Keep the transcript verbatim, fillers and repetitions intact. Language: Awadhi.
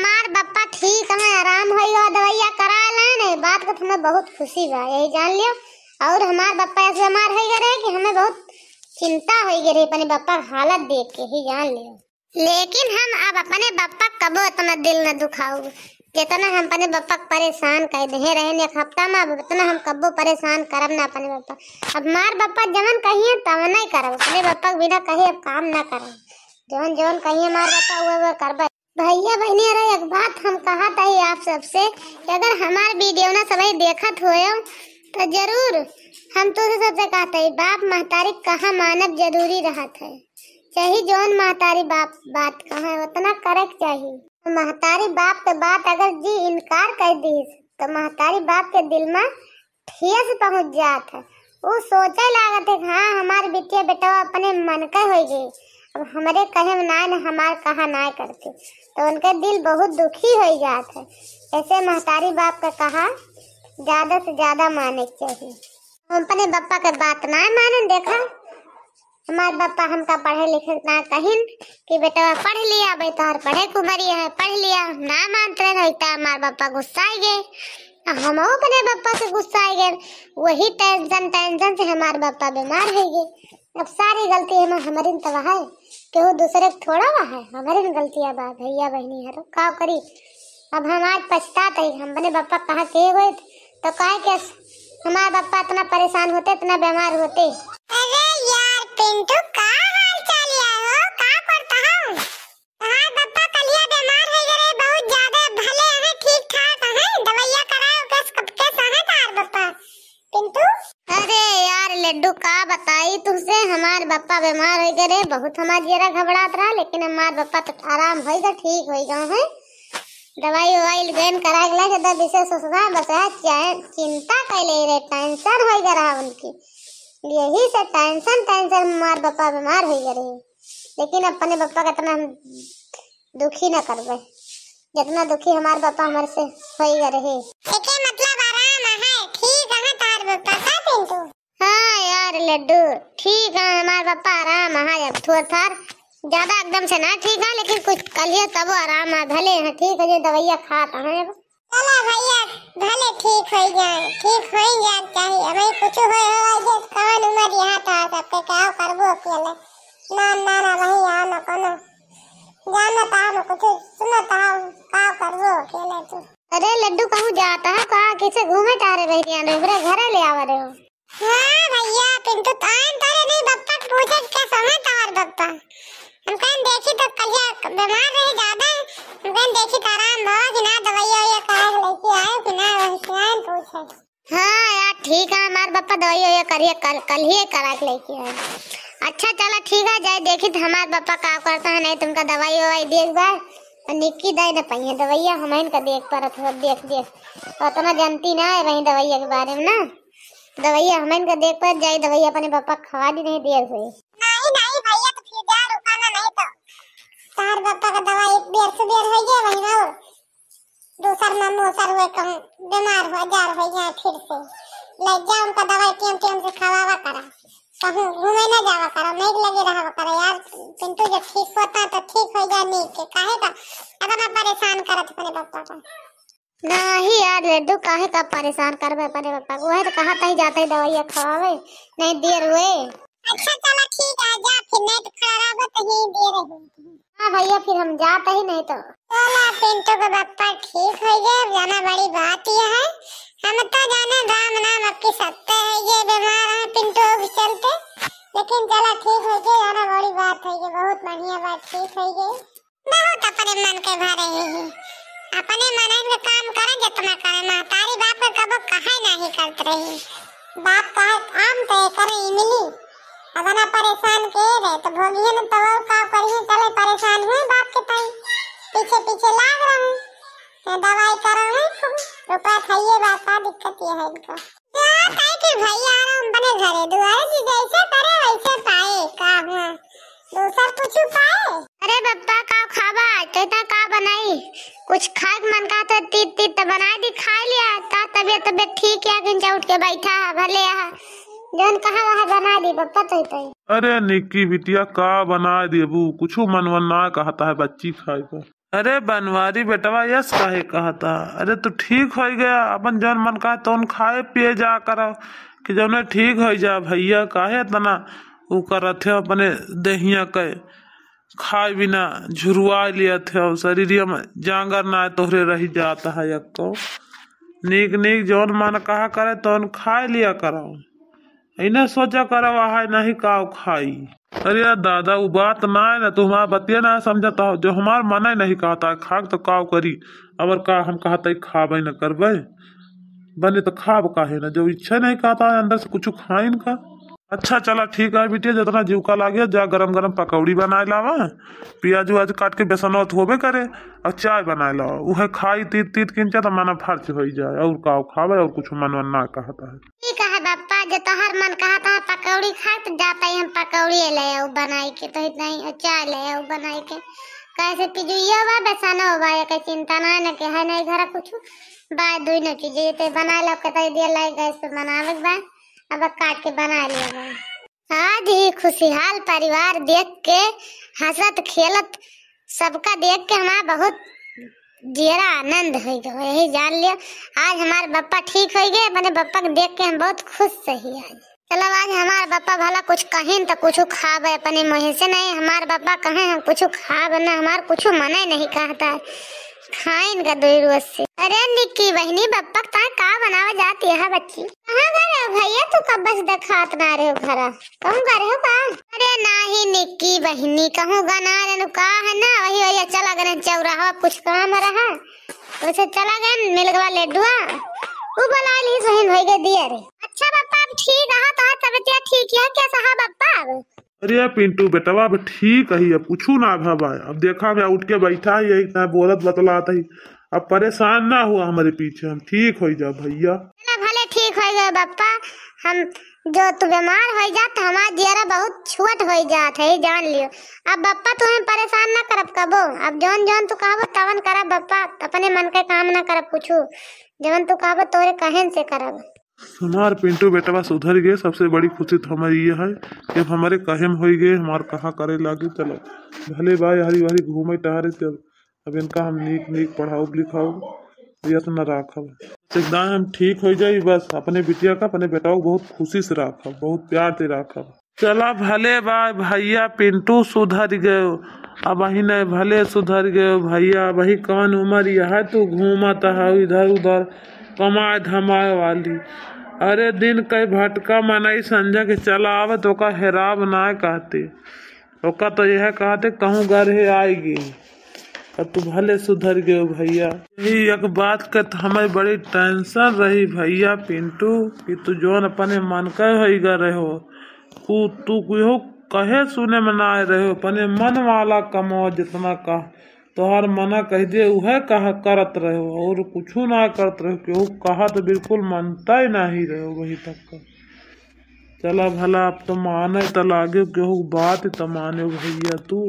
हमार बप्पा ठीक है, आराम होइगा, दवाइया करा लेन, ये बात का हमें बहुत खुशी बा, यही जान लियो। और हमार बप्पा ऐसे बीमार होइगा रहे कि हमें बहुत चिंता होइगा रहे अपने बप्पा के हालत देख के, ही जान लियो। लेकिन हम अब अपने बप्पा कबो इतना दिल न दुखाऊ, जितना हम अपने बप्पा के परेशान कर दे रहे एक हफ्ता में, अब इतना हम कबो परेशान करब ना अपने बप्पा। अब हमार बप्पा जवन कहिए तवन ही करब, अपने बप्पा के बिना कहे अब काम ना करब। जवन जवन कहिए हमार बप्पा वो वो करब। भैया बहनी, अरे एक बात हम कहत हई आप सबसे कि अगर हमार वीडियो ना सभी देखत होयो तो जरूर हम तुझे सबसे कहत हई, बाप महतारी कहा मानब जरूरी रहत है। चाहे जौन महतारी बाप बात कहे उतना करे के चाही। महतारी बाप के बात अगर जी इनकार कर दीस तो महतारी बाप के दिल में ठेस पहुँच जात है। उ सोचे लागत है कि हाँ, हमार बिटिया बेटवा अपने मन के होई गई, अब हमरे कहे में नाय न हमार कहा नाय करते, तो उनके दिल बहुत दुखी होई जात है। ऐसे महतारी बाप के कहा ज्यादा से ज्यादा माने के चाहिए। हम अपने बप्पा के बात नाय माने। देखा, हमार बप्पा हमका पढ़े लिखे ना कहिन कि बेटवा पढ़ लिया, भाई तोहर पढ़े के उमरिया है, पढ़ लिया। ना मानत रहे, तो हमार बप्पा गुस्साई गए। आ हमहू अपने बप्पा से गुस्साई गए। वही टेंशन, टेंशन से हमार बप्पा बीमार हो गए। अब सारी गलती हम, हमरिन तब है, केहू दूसरे के थोड़ा बा है, हमरिन गलतिया बा भैया बहनी हरो, का करी। अब हम आज पछतात है, हम अपने बप्पा कहा के गए तो काहे के हमार बप्पा इतना परेशान होते, इतना बीमार होते। अरे यार पिंटू, का हाल चाल या हो, का करता हो? तहार बप्पा कलिया बीमार हो गए रहे, बहुत ज्यादा, भले हैं, ठीक ठाक हैं, दवाइया कराओ, कस कब के सहे तहार बप्पा पिंटू। अरे यार लड्डू, का बताई तुझसे, हमार बप्पा बीमार हो गए रहे, बहुत हमार जियरा घबरात रहा, लेकिन हमार बप्पा तो आराम हो गए, ठीक हो गए हैं। दवाई ववाई गैन करा के लाए, ज्यादा विशेष उसका बस है, चै-, चिंता कैले रहे, टेंशन हो गया रहा उनकी, यही से टेंशन, टेंशन हमार बप्पा बीमार हो गए रहे। लेकिन अपने बप्पा का इतना हम दुखी न करबे, जितना दुखी हमार बप्पा हमारे से हो गए रहे। एके मतलब आराम है, ठीक है तार बप्पा का पिंटू। हाँ यार लड्डू, ठीक है, हमार बप्पा आराम है, अब थोड़ा थार ज्यादा एकदम से ना ठीक है, लेकिन कुछ कलिया तब आराम है, भले है ठीक है, जो दवाइया खात है अब। चला भैया, भले ठीक हो जाए, ठीक हो जाए चाहे, हमें कुछ हो, हो जाए, कौन उम्र यहाँ था सबके, का करबो अकेले, ना, ना, ना, वही यहाँ ना कोनो जानता है, ना कुछ सुनता है, का करबो अकेले तू। अरे लड्डू, कहूँ जाता है, कहाँ किसे घूमे टहरे बहरिया ने, ओकरे घरे ले आवा रहे हो। हाँ भैया, पिंटू तो आन तारे नहीं, बप्पा के पूछे के समय तोहर बप्पा। हम कहन देखी तो कहिया बीमार रहे ज्यादा, हम कहन देखी तो आराम भवा कि ना, दवाइया ववाइया करा के लेके आए कि ना, वही से आन पूछे। हाँ यार, ठीक है, हमार बप्पा दवाइया ववाइया करिए, कल, कल ही करा के लेके आए। अच्छा चला ठीक है, जाए देखी तो हमार बप्पा का करता है, नहीं तुमका दवाई ववाई देख बा, और निक्की दाई न पाइए दवाइया, हम इनका देख पर देख, देख, उतना जानती ना है वही दवाइया के बारे में ना। दवाइया हमन के देख पर जाई, दवाइया अपने पापा खवा दी, नहीं देर होई। नहीं, नहीं भैया, तो फिर जा, रुका ना, नहीं तो तार पापा का दवा एक बेर से बेर हो गया वही ना, दूसर में मोसर हुए कहूँ बीमार हो, जार हो जाए फिर से। ले जा उनका दवाई टेम टेम से खवावा करा, कहूँ घूमे ना जावा करा, नहीं लगे रहा करा यार। पिंटू जब ठीक होता तो ठीक हो जाए, नहीं के काहे का इतना परेशान करत अपने पापा का। नहीं यार लड्डू, काहे का परेशान करबे अपने पापा को? वही तो कहा तही जाते ही दवाइया खवावे, नहीं देर हुए। अच्छा चला ठीक है, जा फिर, नहीं तो खड़ा रहबो तो ही देर है। हाँ भैया, फिर हम जाते ही नहीं तो। चला पिंटू के पापा ठीक हो गए, अब जाना बड़ी बात यह है। हम तो जाने राम नाम आपकी सत्य है, ये बीमार है पिंटू के चलते, लेकिन चला ठीक हो गए, जाना बड़ी बात है, ये बहुत बढ़िया बात, ठीक हो गए। बहुत अपने मन के भरे ही, अपने मन के काम करे जितना करे, महतारी बाप के कबो कहे नहीं करत रही। बाप कहे काम तो करे इमली, अगर ना परेशान के रहे तो भोगिए न तो वो का करिए, चले परेशान हुए बाप के ताई, पीछे पीछे लाग रहे, दवाई करा है खूब, रुपया खाइए बा, का दिक्कत ये है इनका। का कहे के भैया आराम बने घरे दुआरे जी, जैसे करे वैसे पाए, का हुआ दूसर कुछ पाए? अरे बप्पा का खाबा, कहता का बनाई, कुछ खाए के मन कहता तीत तीत तो बना दी, खा लिया, ता तबियत तबियत ठीक है, गिंजा उठ के बैठा है, भले है, जौन कहा वह बना दी बप्पा, तो ही तो। अरे निक्की बिटिया का बना देबू, कुछ मन वन ना कहता है बच्ची खाए को। अरे बनवारी बेटवा, यस काहे कहता? अरे तू ठीक होइ गया, अपन जौन मन कहा तौन खाए पिए जा करो, कि जौने ठीक होइ जा भइया, काहे इतना उ करत है अपने देहिया के? खाए बिना झुरवा लियत है, शरीरिया में जांगर ना तोहरे रहि जात है एको। नीक नीक जौन मन कहा करे तौन खाए लिया करो। इन्हें सोचा करो, वहाँ नहीं काव खाई। अरे यार दादा, उ बात ना है ना, तू हमार बतिया ना समझता हो। जो हमार मन ही नहीं कहता है खाक तो काव करी, अबर का हम कहता है खाबे न करबे, बने तो खाब काहे ना, जो इच्छा नहीं कहता है अंदर से कुछ खाइन का। अच्छा चला ठीक है बिटिया, जितना जीव का लागे जा गरम गरम पकौड़ी बनाए लावा, प्याज उआज काट के बेसन होत होबे करे, और चाय बनाए लावा, उहे खाई तीत तीत किंचा तो मना फर्च होइ जाए, और काव खाबे और कुछ मन वन ना कहता है। ठीक है बप्पा, जो तोहर मन कहता है पकौड़ी खाए तो जाता ही हम पकौड़ी ले आओ बनाई के, तो इतना ही चाय ले आओ बनाई के। कैसे पिजुइया बा, बेसनो बा, ये कहीं चिंता ना है ना कि है नहीं घर कुछ बा, दुई न चीज ये तो बना लो, कतई दिया लाई गैस पे बनावे के बा, अब काट के बना लिया बा। आज ही खुशहाल परिवार देख के, हंसत खेलत सबका देख के हमारा बहुत जियरा आनंद हो गयो। यही जान लियो, आज हमार बप्पा ठीक हो गए। अपने बप्पा के देख के हम बहुत खुश सही आज। चलो आज हमार बप्पा भला कुछ कहिन तो कुछ खाबे अपने मुँह से, नहीं हमार बप्पा कहे हम कुछ खाब ना, हमार कुछ मने नहीं कहता है खाइन का दुई रोज से। अरे निक्की बहिनी, बप्पा का का बनावे जाती है बच्ची? कहाँ गए रहे हो भइया, तू कब से देखात ना रहे हो घरा, कहूँ गए रहे हो का? अरे नाही निक्की बहिनी, कहूँ गा ना रहे हो का है ना, वही वही चला गए चौराहा, कुछ काम रहा, उसे चला गए मिल गवा लेडुआ, वो बुला ली बहिन हो गए दिया रे। अच्छा बप्पा, अब ठीक है, तोहर तबियत ठीक है, कैसा है बप्पा अब? अरे यार पिंटू बेटवा, अब ठीक है, अब कुछ ना भवा। अब देखा मैं उठ के बैठा है, यही इतना बोलत बतलात है। अब परेशान ना हुआ हमारे पीछे, हम ठीक हो जा भइया। ना भले ठीक हो गए बप्पा, हम जो तू बीमार हो जात, हमार जियरा बहुत छोट हो जात है, जान लियो। अब बप्पा तुम्हें परेशान ना करब कबो, अब जौन जौन तू कहबो तवन करब बप्पा, अपने मन के काम ना करब कुछ, जवन तू कहबो तोरे कहन से करब। हमार पिंटू बेटवा सुधर गए, सबसे बड़ी खुशी तो हमारी ये है कि अब हमारे कहे में होई गए, हमार कहाँ करे लागे। चलो भले भाई हरी भरी घूमे टहरे, तब अब इनका हम नीक नीक पढ़ाउब लिखाउब, यत्न राखब। एकदम हम ठीक हो जाई, बस अपने बिटिया का, अपने बेटा को बहुत खुशी से राखब, बहुत प्यार से राखब। चला भले बा भइया, पिंटू सुधर गयो, अब वही नहीं भले सुधर गयो भइया। वही कौन उम्र यह तू घूमत है इधर उधर कमाए धमाए वाली। अरे दिन कई भटका मनई संझा के चला आवे तो ओका हेराब ना कहते, ओका तो यह कहते कहूँ घर हे आएगी। अब तू भले सुधर गयो भइया। यही एक बात के तो हमें बड़ी टेंशन रही भइया पिंटू, कि तू जौन अपने मन के होइगा रहो, तू तू केहू कहे सुने में ना आए रहो, अपने मन वाला कमाओ जितना कह तोहर मना कह दे उहे कह करत रहो, और कुछ ना करत रहो। केहू कहा तो बिल्कुल मनता ही नहीं रहो वही तक का। चला भला अब तो माने त लागे, केहू बात त माने भइया तू।